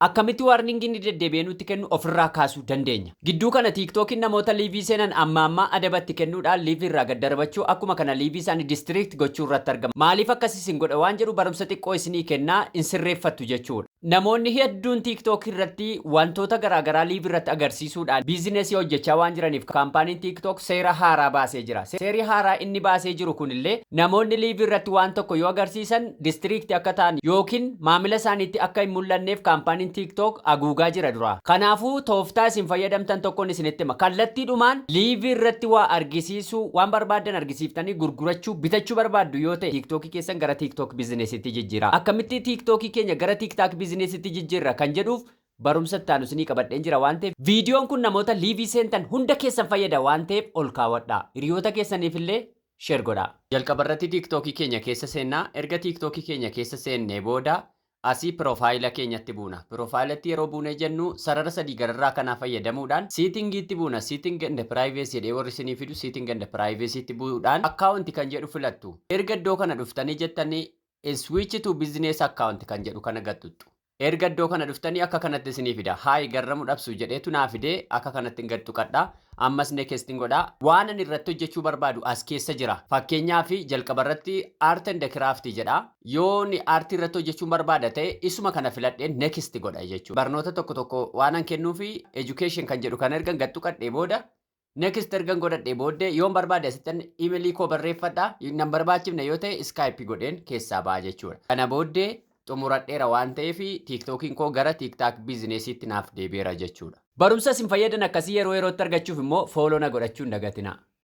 Akkamitti warningii inni deddeebi'ee nutti kennu ofirraa kaasuu dandeenya? Gidduu kana TikTokiin namoota live seenan amma ammaa adabatti kennuudhaan live irraa gad darbachuu, akkuma kana live isaanii restrict gochuu irratti argama. Maaliif akkas isin godha waan jedhu barumsa xiqqoo isinii kennaa, in sirreeffattu jechuudha. Namoonni hedduun TikTok irratti wantoota garaagaraa live irratti agarsiisuudhaan businessii hojjechaa waan jiraniif, kaampaaniin TikTok seera haaraa baasee jira. Seerri haaraa inni baasee jiru kunillee namoonni live irratti waan tokko yoo agarsiisan restrict akka ta'an yookiin maamila isaaniitti akka hin mul'anneef kaampaaniin TikTok haguugaa jira dura. Kanaafuu tooftaa isin fayyadamtan tokkoon isinitti hima. Kallattiidhumaan live irratti waa argisiisuu, waan barbaaddan argisiiftanii gurgurachuu, bitachuu barbaaddu yoo ta'e, TikTokii keessan gara TikTok businessitti jijjiira. Akkamitti TikTokii keenya gara TikTok businessitti jijjiirra kan jedhuuf barumsa itti aanu isinii qabadheen jira waan ta'eef, viidiyoon kun namoota live seentan hunda keessan fayyada waan ta'eef ol kaawwadha. Hiriyoota keessaniif illee share godhaa. Jalqaba irratti TikTokii keenya keessa seennaa. Erga TikTokii keenya keessa seennee booda asii profile keenyatti buuna. Profiletti yeroo buunee jennu, sarara sadii gararraa kanaa fayyadamuudhaan settingiitti buuna. Setting and privacy jedhee warri isinii fidu, setting and privacytti bu'uudhaan account kan jedhu filattu. Erga iddoo kana dhuftanii jettanii, switch to business account kan jedhu kana gattuxxu. Erga iddoo kana dhuftanii akka kanatti isinii fida. Haay, garramu dhabsu jedheetu naa fidee, akka kanatti hin gad tuqadha. Ammas nextin godha. Waan ani irratti hojjechuu barbaadu as keessa jira. Fakkeenyaaf, jalqaba irratti art and craft jedha. Yoo ni aartii irratti hojjechuu barbaada ta'e, isuma kana filadhee next godha jechuudha. Barnoota tokko tokko waan an kennuufi education kan jedhu kan ergan gad tuqadhee booda, next ergan godhadhee booddee, yoon barbaade asittan emailii koo barreeffadha. Nan barbaachifne yoo ta'e, skip godheen keessaa ba'a jechuudha. Kana booddee xumuradheera waan ta'eef, TikTokiin koo gara TikTok businessiitti naaf deebi'eera jechuudha. Barumsa isin fayyadan akkasii yeroo yerootti argachuuf immoo follow na godhachuu hin dagatinaa.